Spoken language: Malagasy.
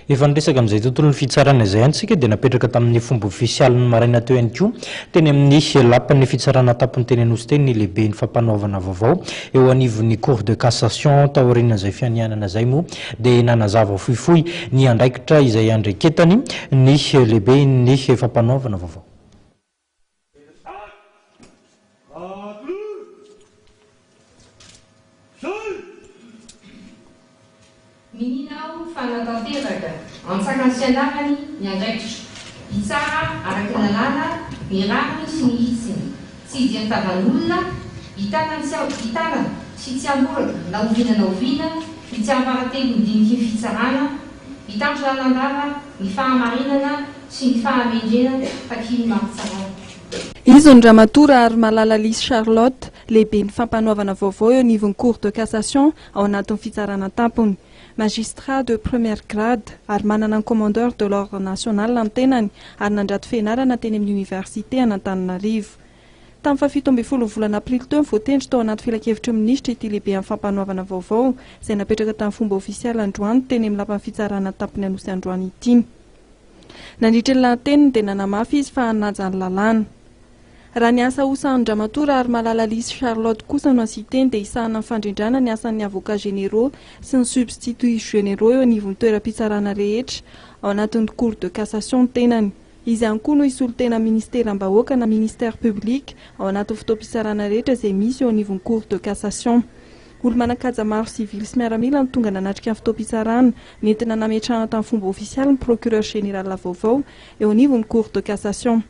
Efa niresaka amin'izay tontolon'ny fitsarana izay ihany isika dia napetraka tamin'ny fomba ofisialy ny maraina teo ihany koa teny amin'ny lapan'ny fitsarana tampony teny Anosy teny ny lehiben'ny fampanoavana vaovao eo anivon'ny Cour de cassation. Taorian'izay fianianana izay moa dia nanazava fohifohy ny andraikitra izay iandraiketany ny lehiben'ny fampanoavana vaovao. Miniana aho fa hanatanteraka antsakany sy andavany ny andraikitro, hitsara araka ny lalàna, ny rariny sy ny hitsiny, tsy hijery tavan'olona, hitana tsy hitana sy tsy hamboraka na oviana na oviana ny tsiambaratelon'ny diniky ny fitsarana, hitandro lalandava ny fahamarinana sy ny fahamendrena takian'ny mampitsarana. Izy no Ramatoa Raharimalala Lisy Charlotte, lehiben'ny fampanoavana vaovao eo anivon'ny Cour de cassation ao anatin'ny fitsarana an-tampony. Magistrat de premier grade ary manana ny Commandeur de l'Ordre national ny tenany ary nandrato fianarana teny amin'ny Oniversite an'Antananarivo. Tamin'ny fahafito ambin'ny folon'ny volana aprily teo no voatendry tao anaty filankevitry ny minisitra ity lehiben'ny fampanoavana vaovao izay napetraka tamin'ny fomba ofisialy androany teny amin'ny lapan'ny fitsarana an-tampony Anosy androany ity. Nandritra ny lahateniny dia nanamafy izy fa hanaja ny lalàna. Raha ny asa hosahanin-dRamatoa Raharimalala Lisy Charlotte kosa no asian-teny dia hisahana ny fandrindrana ny asan'ny avocats généraux sy ny substituts généraux eo anivon'ny toeram-pitsarana rehetra ao anatin'ny Cour de cassation ny tenany. Izy ihany koa no hisolo tena ministeram-bahoaka na ministère public ao anatin'ny fotoam-pitsarana rehetra izay misy eo anivon'ny Cour de cassation. Olo-manan-kaja maro sivily sy miaramila no tonga nanatrika ny fotoam-pitsarana nentina nametrahana tamin'ny fomba ofisialy ny procureur général vaovao eo anivon'ny Cour de cassation.